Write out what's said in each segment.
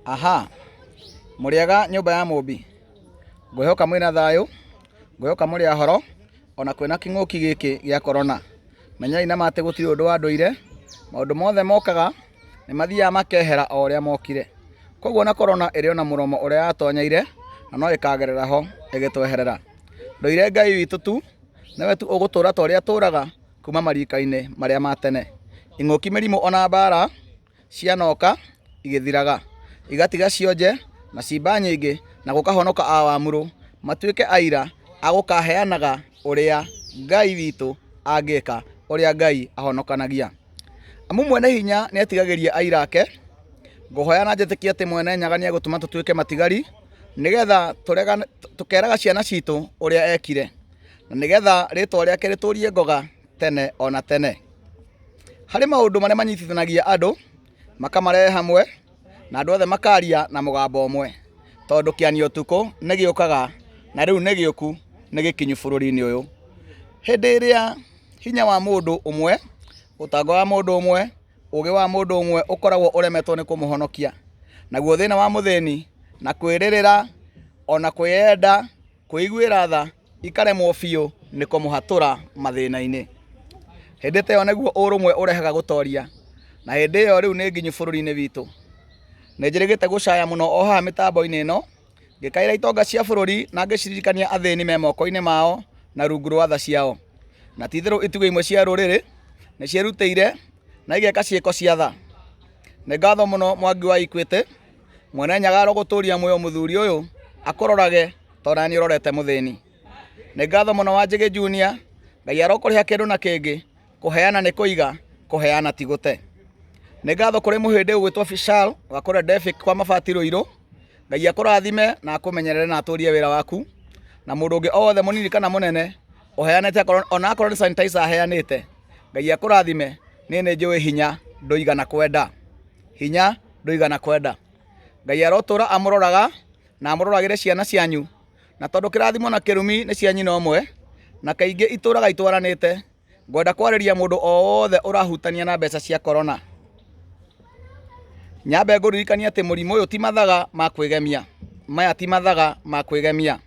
Aha, mũrĩega nyũmba ya Mũmbi? Ngwĩhoka mwĩna thayũ, ngwĩhoka mũrĩ ahoro, ona kwĩna kĩng'ũki gĩkĩ gĩa korona. Menyai na ma atĩ gũtirĩ ũndũ wa ndũire, maũndũ mothe mokaga nĩ mathiaga makehera o ũrĩa mokire. Koguo ona korona ĩrĩ ona mũromo ũrĩa yatonyeire na no ĩkagerera ho ĩgĩtweherera. Ndũire Ngai witũ tu nĩwe tu ũgũtũra ta ũrĩa atũraga kuma marika-inĩ marĩa ma tene. Ing'ũki, mĩrimũ ona mbara cianoka igĩthiraga, igatiga cionje na ciimba nyingĩ na gũkahonoka awamũrũ matuĩke aira a gũkaheanaga ũrĩa Ngai witũ angĩka, ũrĩa Ngai ahonokanagia. Amu mwene hinya nĩetigagĩria aira ake, ngũhoya na njĩtĩkie atĩ mwene Nyaga nĩegũtũma tũtuĩke matigari, nĩgetha tũkeraga ciana citũ ũrĩa ekire, na nĩgetha rĩtwa rĩake rĩtũrie ngoga tene ona tene. Harĩ maũndũ marĩa manyitithanagia andũ, makamarehe hamwe, na andũ othe makaria na mũgambo ũmwe, tondũ kĩania ũtukũ nĩ gĩũkaga, na rĩu nĩ gĩũku, nĩ gĩkinyu bũrũri-inĩ ũyũ. Hĩndĩ ĩrĩa hinya wa mũndũ ũmwe, ũtonga wa mũndũ ũmwe, ũgĩ wa mũndũ ũmwe ũkoragwo ũremetwo nĩ kũmũhonokia, naguo thĩna wa mũthĩni, na kwĩrĩrĩra, ona kwĩyenda, kwĩiguĩra tha, ikaremwo biũ nĩ kũmũhatũra mathĩna-inĩ. Hĩndĩ ta ĩyo nĩguo ũrũmwe ũrehaga gũtoria, na hĩndĩ ĩyo rĩu nĩ nginyu bũrũri-inĩ witũ. Nĩ njĩrĩgĩte gũcaya mũno o haha mĩtambo-inĩ ĩno, ngĩkaĩra itonga cia bũrũri na ngĩciririkania athĩni me moko-inĩ mao na rungu rwa tha ciao. Na ti itherũ itugĩ imwe cia rũrĩrĩ nĩ ciĩrutĩire na igeka ciĩko cia tha. Nĩ ngatho mũno Mwangi wa Equity, Mwene Nyaga arogũtũria muoyo mũthuri ũyũ akũrorage tondũ nawe nĩ ũrorete mũthĩni. Nĩ ngatho mũno Wanjĩgĩ Junior, Ngai arokũrĩha kĩndũ na kĩngĩ, kũheana nĩ kũiga, kũheana ti gũte. Nĩ ngatho kũrĩ mũhĩndĩ ũgwĩtwo Fishal wa kũrĩa Defic kwa Mabati Rũirũ, Ngai akũrathime na akũmenyerere na atũrie wĩra waku, na mũndũ ũngĩ o wothe mũnini kana mũnene ũheanĩte ona akorwo nĩ sanitizer aheanĩte, Ngai akũrathime, niĩ nĩ njũĩ hinya ndũigana kwenda, hinya ndũigana kwenda. Ngai arotũra amũroraga na amũroragĩre ciana cianyu, na tondũ kĩrathimo na kĩrumi nĩ cia nyina ũmwe, na kaingĩ itũraga itwaranĩte, ngwenda kwarĩria mũndũ o wothe ũrahutania na mbeca cia korona. Nyambe ngũririkanie atĩ mũrimũ ũyũ ti mathaga ma kwĩgemia, maya ti mathaga ma kwĩgemia.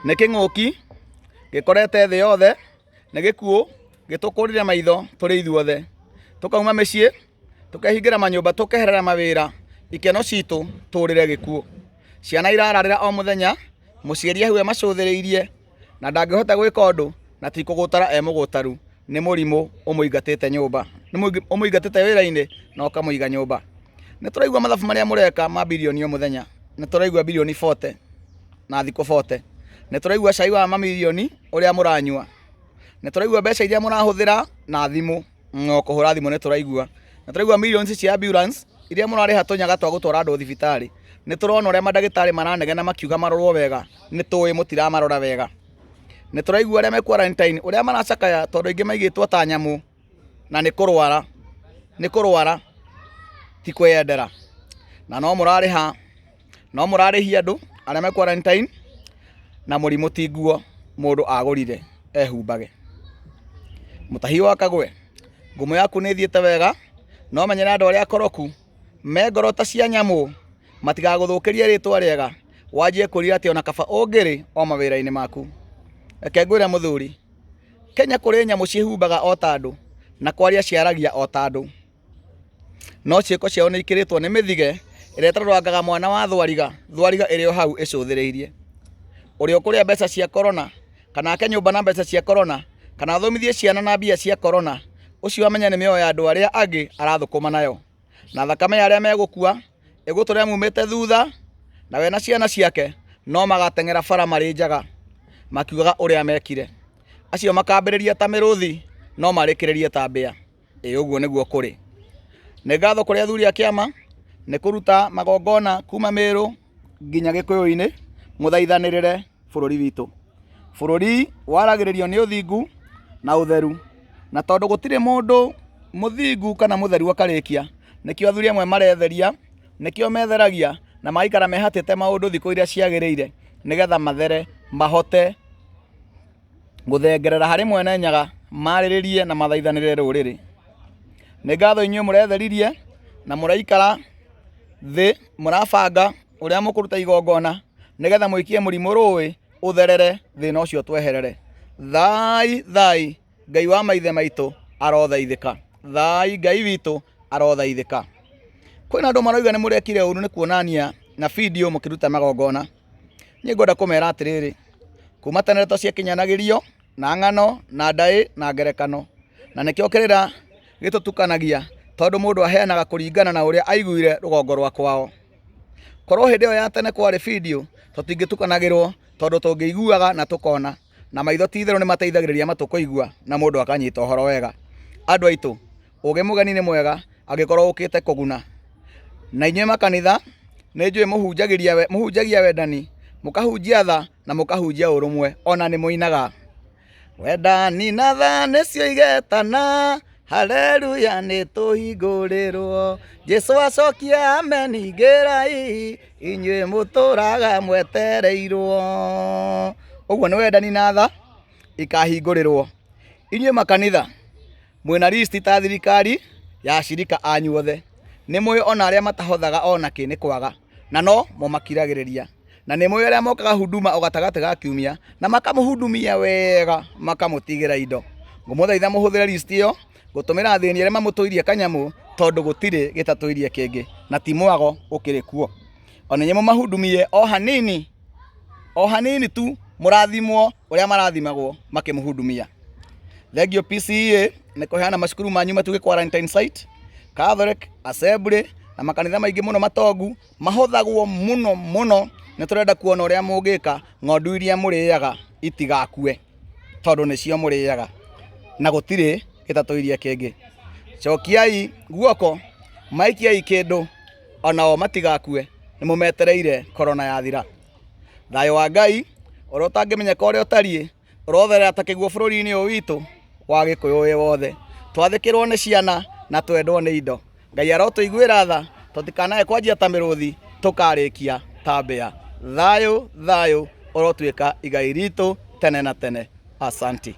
Nĩ kĩng'ũki gĩkorete thĩ yothe, nĩ gĩkuũ gĩtũkũrire maitho tũrĩ ithuothe, tũkauma mĩciĩ Tũkehingĩra manyũmba tũkeherera mawĩra ikeno citũ tũrĩre gĩkuũ. Ciana irararĩra o mũthenya, mũciari ahue macũthĩrĩirie na ndangĩhota gwĩka ũndũ na ti kũgũtara e mũgũtaru nĩ mũrimũ ũmũingatĩte nyũmba, ũmũingatĩte wĩra-inĩ na ũkamũiga nyũmba. Nĩ tũraigua mathabu marĩa mũreka ma birioni o mũthenya, nĩ tũraigua birioni 40 na thikũ 40, nĩ tũraigua cai wa mamirioni ũrĩa mũranyua, nĩ tũraigua mbeca iria mũrahũthĩra na thimũ. No kũhũra thimũ nĩ tũraigua. Na tũraigua millions cia ambulance iria mũrarĩha tũnyaga twa gũtwara andũ thibitarĩ. Nĩ tũrona ũrĩa mandagĩtarĩ maranegena makiuga marorwo wega. Nĩ tũĩ mũtiramarora wega. Nĩ tũraigua arĩa me quarantine ũrĩa maracakaya tondũ aingĩ maigĩtwo ta nyamũ na nĩ kũrwara, nĩ kũrwara ti kwĩyendera. Na no mũrarĩha, no mũrarĩhia andũ arĩa me quarantine na mũrimũ ti nguo mũndũ agũrire ehumbage. Mũtahi wa Kagwe, ngumo yaku nĩ ĩthiĩte wega, no menyerera andũ arĩa akoroku, me ngoro ta cia nyamũ, matigagũthũkĩrie rĩtwa rĩega, wanjie kwĩrira atĩ ona kaba ũngĩrĩ o mawĩra-inĩ maku. Reke ngwĩre mũthuri, Kenya kũrĩ nyamũ ciĩhumbaga o ta andũ, na kwaria ciaragia o ta andũ. No ciĩko ciao nĩ ikĩrĩtwo nĩ mĩthige ĩrĩa ĩtarũrangaga mwana wa thwariga, thwariga ĩrĩ o hau ĩcũthĩrĩirie. Ũrĩa ũkũrĩa mbeca cia korona, kana ake nyũmba na mbeca cia korona, kana athomithie ciana na mbia cia korona, ũcio amenye nĩ mĩoyo ya andũ arĩa angĩ arathũkũma nayo. Na thakame ya arĩa megũkua ĩgũtũra ĩmumĩte thutha, na we na ciana ciake no magateng'era bara marĩ njaga makiugaga ũrĩa mekire. Acio makambĩrĩria ta mĩrũthi no marĩkĩrĩrie ta mbĩa. Ĩĩ ũguo nĩguo kũrĩ. Nĩ ngatho kũrĩ athuri a kĩama nĩ kũruta magongona kuma Mĩrũ nginya Gĩkũyũ-inĩ mũthaithanĩrĩre bũrũri witũ. Bũrũri waragĩrĩrio nĩ ũthingu na ũtheru, na tondũ gũtirĩ mũndũ mũthingu kana mũtheru akarĩkia, nĩkĩo athuri amwe maretheria, nĩkĩo metheragia na magaikara mehatĩte maũndũ thikũ iria ciagĩrĩire nĩgetha mathere mahote gũthengerera harĩ mwene Nyaga marĩrĩrie na mathaithanĩrĩre rũrĩrĩ. Nĩ ngatho inyuĩ mũretheririe Na mũraikara thĩ mũrabanga ũrĩa mũkũruta igongona nĩgetha mũikie mũrimũ rũĩ ũtherere thĩna ũcio tweherere. Thai thai Ngai wa maithe maitũ arothaithĩka. Thai Ngai witũ arothaithĩka. Kwĩna andũ marauga nĩ mũrekire ũru nĩ kuonania na video mũkĩruta magongona. Niĩ ngwenda kũmera atĩrĩrĩ, kuma tene ndeto ciakinyanagĩrio na ng'ano na ndaĩ na ngerekano, na nĩkĩo kĩrĩra gĩtũtukanagia tondũ mũndũ aheanaga kũringana na ũrĩa aiguire rũgongo rwa kwao. Korwo hĩndĩ ĩyo ya tene kwarĩ video tũtingĩtukanagĩrwo tondũ tũngĩiguaga na tũkona, na maitho ti itherũ nĩ mateithagĩrĩria matũ kũigua na mũndũ akanyita ũhoro wega. Andũ aitũ, ũgĩ mũgeni nĩ mwega angĩkorwo ũkĩte kũguna. Na inyuĩ makanitha, nĩ njũĩ mũhunjagia wendani, mũkahunjia tha na mũkahunjia ũrũmwe, ona nĩ mũinaga. Wendani na tha nĩcio igetana, haleluya nĩ tũhingũrĩrwo. Jesu acokia amen ingĩrai, inyuĩ mũtũraga mwetereirwo. Ũguo nĩ wendani na tha ikahingũrĩrwo. Inyuĩ makanitha, mwĩna list ta thirikari ya ashirika anyu othe. Nĩ mũĩ ona arĩa matahothaga ona kĩ nĩ kwaga, na no mũmakiragĩrĩria. Na nĩ mũĩ arĩa mokaga huduma o gatagatĩ ga kiumia na makamũhudumia wega makamũtigĩra indo. Ngũmũthaitha mũhũthĩre list ĩyo gũtũmĩra athĩni arĩa mamũtũirie kanyamũ tondũ gũtirĩ gĩtatũirie kĩngĩ na ti mwago ũkĩrĩ kuo. Ona inyuĩ mũmahudumie o hanini, o hanini tu mũrathimwo ũrĩa marathimagwo makĩmũhudumia. Thengiũ PCEA nĩ kũheana macukuru manyu matuĩke quarantine site, Catholic, Assembly na makanitha maingĩ mũno matongu mahothagwo mũno mũno. Nĩ tũrenda kuona ũrĩa mũngĩka ng'ondu iria mũrĩaga itigakue tondũ nĩcio mũrĩaga na gũtirĩ gĩtatũirie kĩngĩ. Cokiai guoko, maikiai kĩndũ onao matigakue, nĩ mũmetereire korona yathira. Thayũ wa Ngai ũrĩa ũtangĩmenyeka ũrĩa ũtariĩ ũrotherera ta kĩguũ bũrũri-inĩ ũyũ witũ wa Gĩkũyũ wĩ wothe. Twathĩkĩrwo nĩ ciana na twendwo nĩ indo. Ngai arotũiguĩra tha tũtikanae kwanjia ta mĩrũthi tũkarĩkia ta mbĩa. Thayũ thayũ ũrotuĩka igai ritũ tene na tene. Asanti.